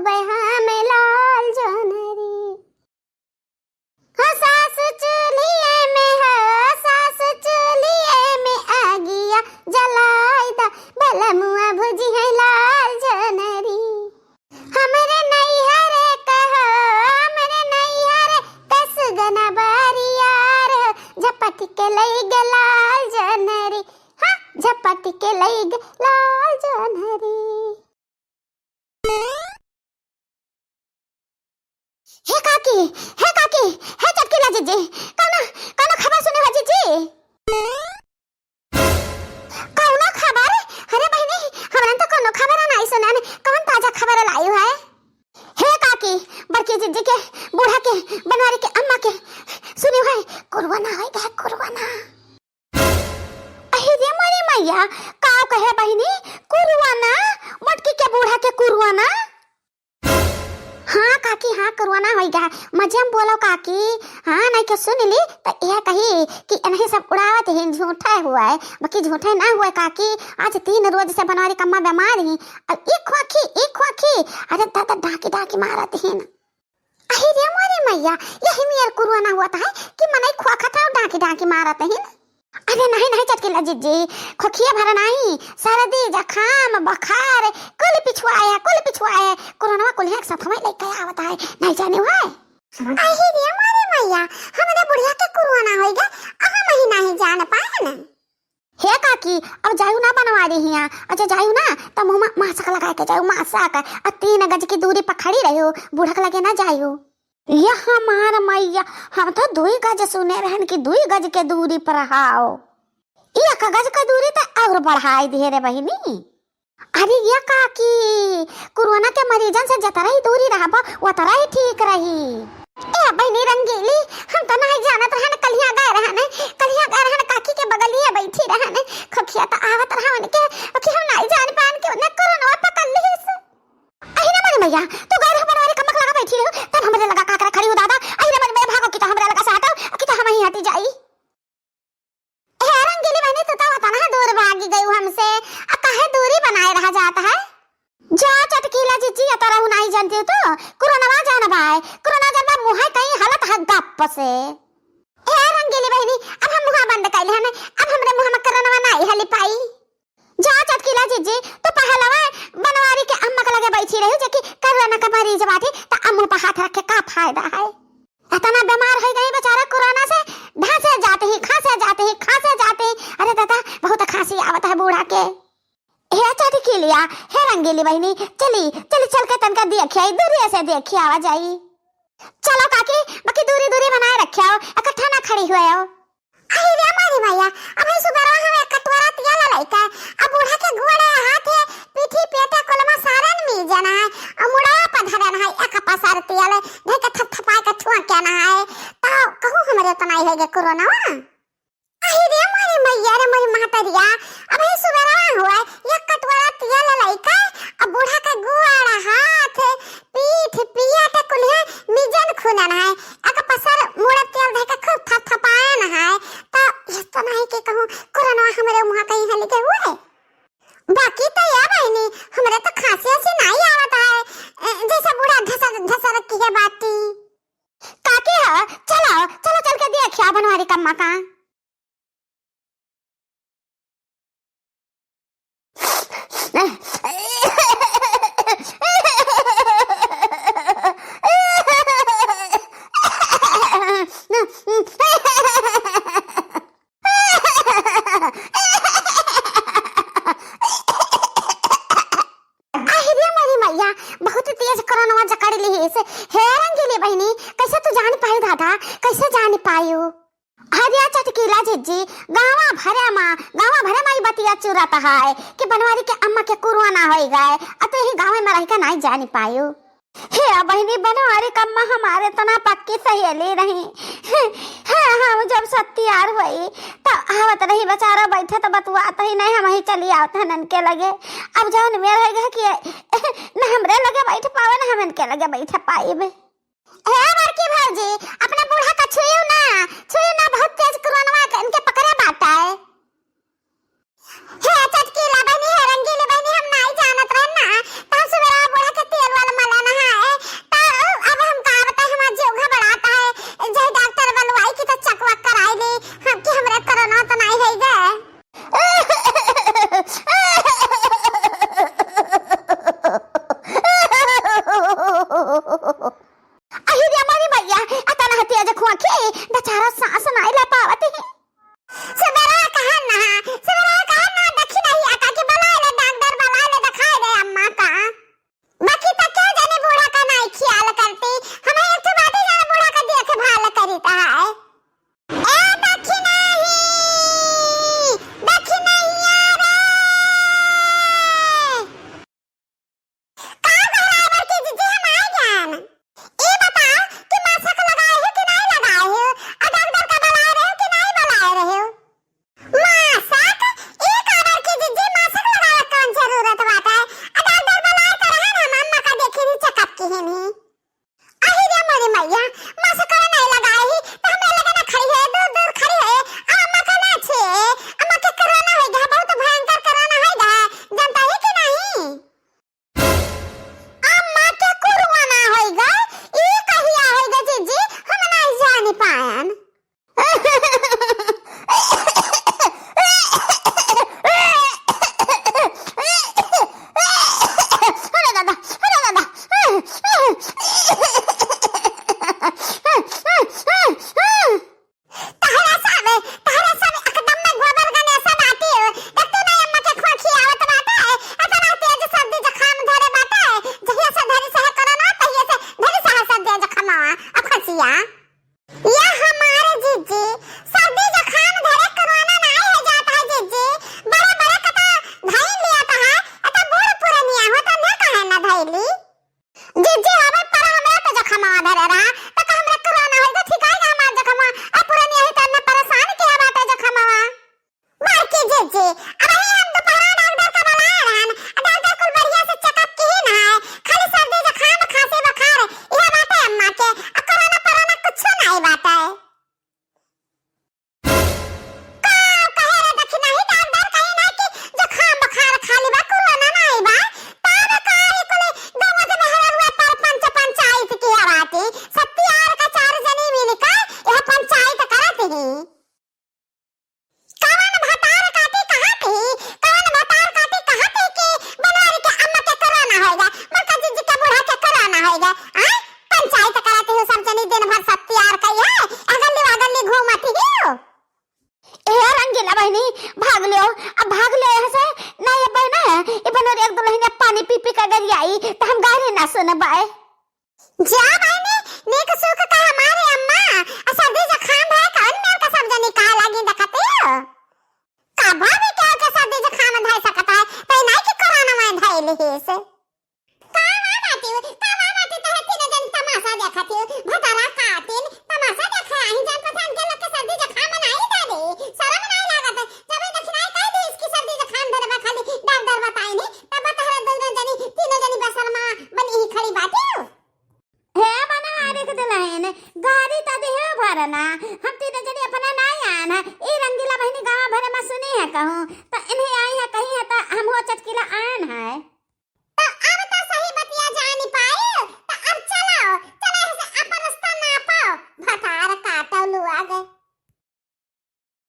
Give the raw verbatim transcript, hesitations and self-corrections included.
बहा में लाल जनरी। हो सास चूल्हिए में, हो सास चूल्हिए में आगिया जलाई दा, बलमुआ भुजिहैं लाल जनरी। हमरे नैहरे कहो, हमरे नैहरे कसगना बारियार हो, झपट के लई गे लाल जनरी, हाँ, झपट के लई गे लाल जनरी। हे काकी, हे काकी, हे चटकीला जिज्जी, कौनो, कौनो खबर सुने हो जिज्जी? कौनो खबर? अरे बहिनी, हमरन तो कौनो खबर नाई सुनान, कौन ताजा खबर लायू है? हे काकी, बड़की जिज्जी के, बूढ़ा के, बनवारी के अम्मा के, सुनी है, कुरुआना होई गए, कुरुआना। अहि रे मोरी मैया, का कहे बहिनी? कुरुआना? मोटकी के बूढ़ा के कुरुआना? हाँ काकी, हाँ, कुरुआना होई गा। मजे में बोलो काकी। हाँ, नहीं के सुन ली, तो यह कही कि इन्हीं सब उड़ावत ही झूठा हुआ है, बाकी झूठा ना हुआ है काकी। आज तीन रोज से बनवारी कम्मा बीमार ही, और एक खोखी, एक खोखी, अरे दादा, डाकी डाकी मारत ही ना। अहि रे मोरे मैया, यही मेर कुरुआना हुआ था है कि मनई खोखत है, डाकी डाकी मारत ही ना। अरे नहीं, नहीं चटकीला जिज्जी, खोखिया भर नहीं, सर्दी, जखाम, बुखार, कुल पिछुआए है, कुल पिछुआए है। कुरुआना कुल एक साथ हमें लेके आवत है, नहीं जाने हुआ है। अहि रे मोरे मैया, हमरे बुढ़िया के कुरुआना होई गा, अहा महीना ही जान पाए ना। हे काकी, अब जायू ना बनवारी हिया, अच्छा जायू ना, तो मुँह में मास्क लगा के जायू, मास्क, और तीन गज की दूरी पर खड़ी रहियो, बूढ़ा के लगे ना जायू। ये हमार मैया, हम तो दुई गज सुने रहन कि दुई गज के दूरी पर रहाओ। एक गज के दूरी तो और बढ़ाई दिए रे बहिनी। अरे ये काकी, कोरोना के मरीजन से जतरा ही दूरी रहबा, ओतरा ही ठीक रही। ए बहिनी रंगीली, हम तो नहीं जानत रहन, कलिया गए रहन, कलिया गए रहन, काकी के बगलिया बैठी रहन, खोखिया तो आवत रहा उनके, कि हम नहीं जान पान के उन्हें कोरोना पकड़ लीस। अहि रे मोरी मैया, तू गए रहो बनवारी कम्मा के लगा बैठी रहो, तब हमरे लगा का करे खड़ी हो दादा। अहि रे मोरी मैया, भागो कि तो हमरे लगा से हटो, कि तो हम ही हटी जाई। हे रंगीली बहिनी, तू तो वतना दूर भागी गयू हमसे, आ काहे दूरी बनाए रहा जात है? जा चटकीला जिज्जी, या तरह नहीं जानती हो तो, कोरोनवा जान बाय, कोरोना जान बा, मुँह कहीं हलत है गप से। हे रंगीली बहिनी, अब हम मुँह बंद कर ले हमें, अब हमरे मुँह में कोरोनवा नहीं हली पाई। जा चटकीला जिज्जी, तू पहलवा बनवारी के अम्मा के लगे बैठी रही, जे कि कोरोना का मरीज बाटी, त अम्मू पर हाथ रख के का फायदा है? इतना बीमार हो गई बेचारा कोरोना से, ढांसे जाते ही, खांसे जाते ही, खांसे जाते ही। अरे दादा, बहुत खांसी आवत है बूढ़ा के। हे चटकीलिया, हे रंगीली बहिनी, चली, चली चल के तनका देखी आई, दूरी से देखी आवा जाई। चलो काकी, बाकी दूरी दूरी बनाए रखे हो, इकट्ठा ना खड़ी हुए हो। अहि रे मोरी मैया, अबही सुबेरवा हम एक कटोरा तेल लइका, अब बूढ़ा के गोड़े हाथे, पीठी पेटे कुलमा सारन मीजन है, और मुड़वा पर धरन है, एक पसर तेल, धइ के थपथपाए के छुआ के ना है, तो कहूँ हमरे तो नहीं होइगे कोरोनवा। अहि रे मोरी मैया रे मोरी महतरिया, अबही सुबेरवा हुआ, एक कटोरा तेल लइका, अब बूढ़ा के गोड़ हाथ, पीठ पिया के कुल्हे मीजन खुनन है, एक पसर मुड़े तेल धइ के खूब थपथपायन है, तो ये तो नहीं कि कहूँ कोरोना हमरे मुँह कहीं हली के हुए। बाकी तो या बहिनी, हमरे तो खांसी वांसी नहीं आवत है, ए, जैसे बूढ़ा घसर घसर की है बाटी। काकी हो, चलो, चलो चल के देखिया बनवारी कम्मा का। अहि रे मोरी मैया, बहुत तेज कोरोनवा जकड़ लिहिस। हे रंगीली बहिनी, कैसे तू जान पायू दादा, कैसे जान पायू? अरे चटकीला जिज्जी, गाँवा भरे मा, गाँवा भरे मा ई बतिया चुरत है कि बनवारी के अम्मा के कोरोना होई गए, आ तू यही गाँवे में रह के नहीं जान पायू। हे बहिनी, बनवारी कम्मा हमारे तना पक्की सहेली रही। हाँ, हम जब सत्तियार हुई, तो आवत रही बेचारा बैठे तो बतुआत ही नहीं, हम ही चली आवत हन इनके लगे। अब जौन मेर है कि न हमरे लगे बैठ पावे, न हम इनके लगे बैठ पाइबे। हे बड़की भौजी, अपने बूढ़ा का छुइयो ना, छुइयो ना, बहुत तेज कोरोनवा के इनके पकड़े बाटा है। हे चटकीला बहिनी, हे रंगीली बहिनी, हम नाई जानत रहन ना, त हम सुबेरा बूढ़ा के तेल वाला मलाना हिनी। अहि रे मोरे मैया, माँ से कोरोना ही लगाए ही, तो हमरा लगे ना खड़ी है, दूर दूर खड़ी है। आ अम्मा का ना छे, अम्मा के कोरोना होइ गया, बहुत भयंकर कोरोना होइ गया, जनता ही कि नहीं? अम्मा के कोरोना होइ गया, ई कहिया होइ गया जीजी, हम नहीं जानी पायन। अरे दादा, अरे दादा। तहरा सब, तहरा सब एकदम में गोबर गणेशा बाटी हो। तब तू नहीं अम्मा के खोखी आवत बाटे, इतना तेज सर्दी जुकाम धरे बाटे। जहिया से धरी सहे कोरोना, तहिया से धरी सहे सर्दी जुकामवा, अब खसिया। या हमारे जीजी, सर्दी जुकाम धरे कोरोना नाई हो जात है जीजी, बड़े बड़े कता धई लियात है, अता बूढ़ पुरनिया हो तो न काहे न धइली। जीजी, अबे पर हमरा तो जुकामवा धरे रहा, तो का हमरा कोरोना होई तो ठिकाई का हमार जुकामवा, अब पुरनिया ही तो न परेशान किया बाटे जुकामवा। बड़की जीजी, अबही हम दोपहरा डॉक्टर का बुलाए रहन, डॉक्टर कुल बढ़िया से checkup किहिन है, खाली सर्दी जुकाम खांसी बुखार इहे बाटे अम्मा के, आ कोरोना पोरोना कुछो नाई बाटे। का कहे रे दखिनही डॉक्टर कहिन है कि जुकाम बुखार खाली बा, कोरोना नाई बा, तब का ई कुल गंगा के मेहररुआ पर पंच पंचायत किहे बाटी, सत्ती आर का चार जनी मिलकर यह पंचायत करत ही। कवन भतार काटी कहत ही, कवन भतार काटी कहत ही कि बनवारी के अम्मा के कोरोना होइगा, मोटका जीजी के बूढ़ा के कोरोना होइगा। आय, पंचायत करत ही सब जनी दिन भर सत्ती आर कई है, अगल्ली वगल्ली घूमत ही हो। ए रंगीला बहिनी, भाग लियो, अब भाग लियो यहाँ से। नहीं, अब है ना, ये बनवारी एक दुल्हनिया पानी पी पी के गरियाई, तो हम गाने ना सुने बाय। जा बहिनी, नीक सुख का हमारे अम्मा, आ सर्दी जुकाम है, कौन मेर का सब जनी कहा लागी देखते हो? कभा भी केहू के सर्दी जुकाम धइ सकत है, तो ई नाई कि कोरोना में धइ लिहिस। का वा बाटी, का वा बाटी, तोहरे तीनों जन तमाशा देखत हो, भतारा काटिन, तमाशा देखे आही जान पहचान के लोग के सर्दी जुकाम नाई धरे, शरम नाई लागत है, जब ई दखिनाई कह दी इसकी सर्दी जुकाम धरे बा, खाली डर डर बताई नहीं, तब तोहरे दोनों जनी, तीनों जनी बेशरमा बनी ही खड़ी बाटी हो। हे बनवारी के दुल्हन, गाड़ी त दिहे भरना, हम तीन जनी अपना नाई आन है, ई रंगीला बहिनी गाँव भरे में सुनी है कहूँ, त इन्हें आई है कही है त